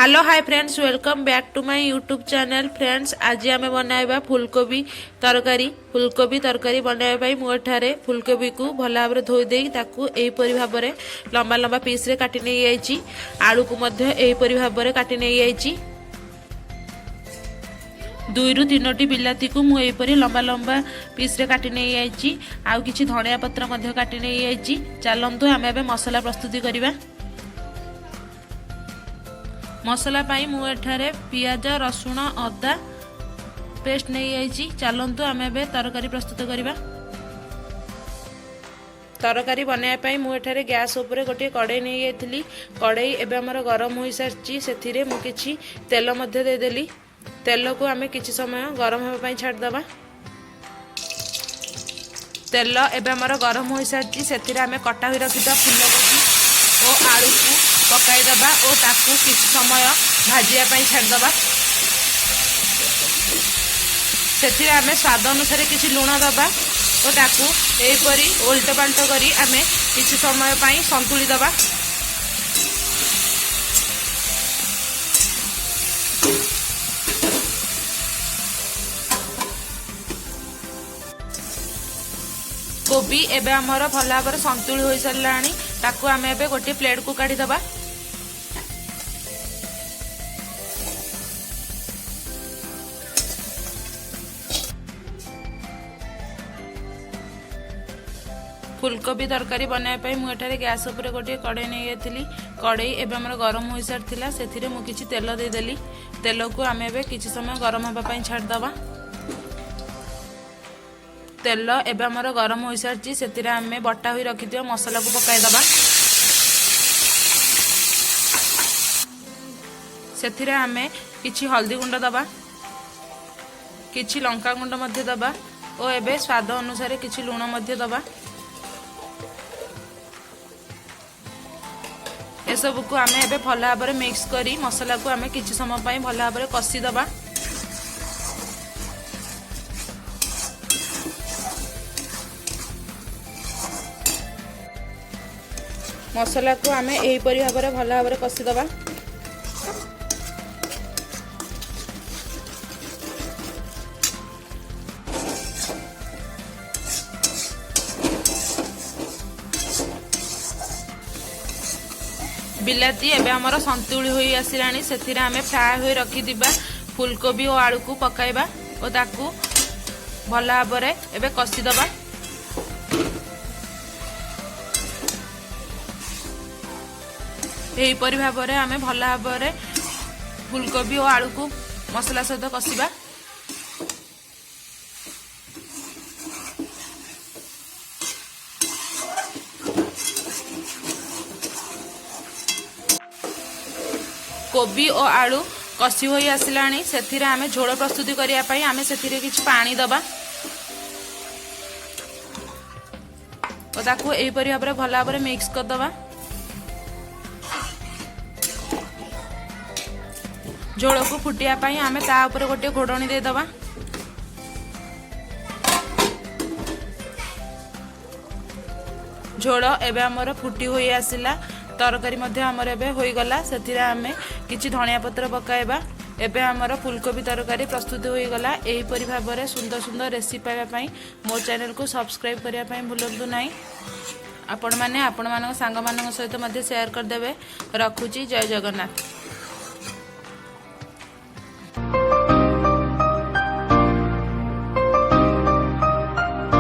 Hello hi friends, welcome back to my YouTube channel. Friends, ଆଜି ଆମେ ବନାଇବା ଫୁଲକୋବି ତରକାରୀ। ଫୁଲକୋବି ତରକାରୀ ବନାଇବା ପାଇଁ ମୁଁ ଏଠାରେ ଫୁଲକୋବିକୁ ଭଲ ଭାବରେ ଧୋଇ ଦେଇ ତାକୁ ଏହିପରି ଭାବରେ ଲମ୍ବା ଲମ୍ବା ପିସ୍ରେ କାଟି ନେଇଯାଇଛି। ଆଳୁକୁ ମଧ୍ୟ ଏହିପରି ଭାବରେ କାଟି ନେଇଯାଇଛି। ଦୁଇରୁ ତିନୋଟି ବିଲାତିକୁ ମୁଁ ଏହିପରି ଲମ୍ବା ଲମ୍ବା ପିସ୍ରେ କାଟି ନେଇଯାଇଛି। ଆଉ କିଛି ଧଣିଆ ପତ୍ର ମଧ୍ୟ କାଟି ନେଇଯାଇଛି। ଚାଲନ୍ତୁ, ଆମେ ଏବେ ମସଲା ପ୍ରସ୍ତୁତି କରିବା। ମସଲା ପାଇଁ ମୁଁ ଏଠାରେ ପିଆଜ, ରସୁଣ, ଅଦା ପେଷ୍ଟ ନେଇଯାଇଛି। ଚାଲନ୍ତୁ, ଆମେ ଏବେ ତରକାରୀ ପ୍ରସ୍ତୁତ କରିବା। ତରକାରୀ ବନାଇବା ପାଇଁ ମୁଁ ଏଠାରେ ଗ୍ୟାସ୍ ଉପରେ ଗୋଟିଏ କଡ଼େଇ ନେଇଯାଇଥିଲି। କଡ଼େଇ ଏବେ ଆମର ଗରମ ହୋଇସାରିଛି। ସେଥିରେ ମୁଁ କିଛି ତେଲ ମଧ୍ୟ ଦେଇଦେଲି। ତେଲକୁ ଆମେ କିଛି ସମୟ ଗରମ ହେବା ପାଇଁ ଛାଡ଼ିଦେବା। ତେଲ ଏବେ ଆମର ଗରମ ହୋଇସାରିଛି। ସେଥିରେ ଆମେ କଟା ହୋଇ ରଖିଥିବା ଫୁଲକୋବି ଓ ଆଳୁକୁ ପକାଇଦେବା ଓ ତାକୁ କିଛି ସମୟ ଭାଜିବା ପାଇଁ ଛାଡ଼ିଦେବା। ସେଥିରେ ଆମେ ସ୍ୱାଦ ଅନୁସାରେ କିଛି ଲୁଣ ଦେବା ଓ ତାକୁ ଏହିପରି ଓଲଟ ପାଲଟ କରି ଆମେ କିଛି ସମୟ ପାଇଁ ସନ୍ତୁଳି ଦେବା। କୋବି ଏବେ ଆମର ଭଲ ଭାବରେ ସନ୍ତୁଳି ହୋଇସାରିଲାଣି। ତାକୁ ଆମେ ଏବେ ଗୋଟିଏ ପ୍ଲେଟକୁ କାଢ଼ିଦେବା। ଫୁଲକୋବି ତରକାରୀ ବନାଇବା ପାଇଁ ମୁଁ ଏଠାରେ ଗ୍ୟାସ୍ ଉପରେ ଗୋଟିଏ କଡ଼େଇ ନେଇଯାଇଥିଲି। କଡ଼େଇ ଏବେ ଆମର ଗରମ ହୋଇସାରିଥିଲା। ସେଥିରେ ମୁଁ କିଛି ତେଲ ଦେଇଦେଲି। ତେଲକୁ ଆମେ ଏବେ କିଛି ସମୟ ଗରମ ହେବା ପାଇଁ ଛାଡ଼ିଦେବା। ତେଲ ଏବେ ଆମର ଗରମ ହୋଇସାରିଛି। ସେଥିରେ ଆମେ ବଟା ହୋଇ ରଖିଥିବା ମସଲାକୁ ପକାଇଦେବା। ସେଥିରେ ଆମେ କିଛି ହଳଦୀ ଗୁଣ୍ଡ ଦେବା, କିଛି ଲଙ୍କା ଗୁଣ୍ଡ ମଧ୍ୟ ଦେବା ଓ ଏବେ ସ୍ୱାଦ ଅନୁସାରେ କିଛି ଲୁଣ ମଧ୍ୟ ଦେବା। ଏସବୁକୁ ଆମେ ଏବେ ଭଲ ଭାବରେ ମିକ୍ସ କରି ମସଲାକୁ ଆମେ କିଛି ସମୟ ପାଇଁ ଭଲ ଭାବରେ କଷିଦେବା। ମସଲାକୁ ଆମେ ଏହିପରି ଭାବରେ ଭଲ ଭାବରେ କଷିଦେବା। ବିଲାତି ଏବେ ଆମର ସନ୍ତୁଳି ହୋଇ ଆସିଲାଣି। ସେଥିରେ ଆମେ ଫ୍ରାଏ ହୋଇ ରଖିଥିବା ଫୁଲକୋବି ଓ ଆଳୁକୁ ପକାଇବା ଓ ତାକୁ ଭଲ ଭାବରେ ଏବେ କଷିଦେବା। ଏହିପରି ଭାବରେ ଆମେ ଭଲ ଭାବରେ ଫୁଲକୋବି ଓ ଆଳୁକୁ ମସଲା ସହିତ କଷିବା। କୋବି ଓ ଆଳୁ କଷି ହୋଇ ଆସିଲାଣି। ସେଥିରେ ଆମେ ଝୋଳ ପ୍ରସ୍ତୁତି କରିବା ପାଇଁ ଆମେ ସେଥିରେ କିଛି ପାଣି ଦେବା ଓ ତାକୁ ଏହିପରି ଭାବରେ ଭଲ ଭାବରେ ମିକ୍ସ କରିଦେବା। ଝୋଳକୁ ଫୁଟିବା ପାଇଁ ଆମେ ତା ଉପରେ ଗୋଟିଏ ଘୋଡ଼ଣୀ ଦେଇଦେବା। ଝୋଳ ଏବେ ଆମର ଫୁଟି ହୋଇ ଆସିଲା। ତରକାରୀ ମଧ୍ୟ ଆମର ଏବେ ହୋଇଗଲା। ସେଥିରେ ଆମେ କିଛି ଧଣିଆ ପତ୍ର ପକାଇବା। ଏବେ ଆମର ଫୁଲକୋବି ତରକାରୀ ପ୍ରସ୍ତୁତ ହୋଇଗଲା। ଏହିପରି ଭାବରେ ସୁନ୍ଦର ସୁନ୍ଦର ରେସିପି ପାଇବା ପାଇଁ ମୋ ଚ୍ୟାନେଲକୁ ସବସ୍କ୍ରାଇବ୍ କରିବା ପାଇଁ ଭୁଲନ୍ତୁ ନାହିଁ। ଆପଣମାନେ ଆପଣମାନଙ୍କ ସାଙ୍ଗମାନଙ୍କ ସହିତ ମଧ୍ୟ ସେୟାର କରିଦେବେ। ରଖୁଛି, ଜୟ ଜଗନ୍ନାଥ।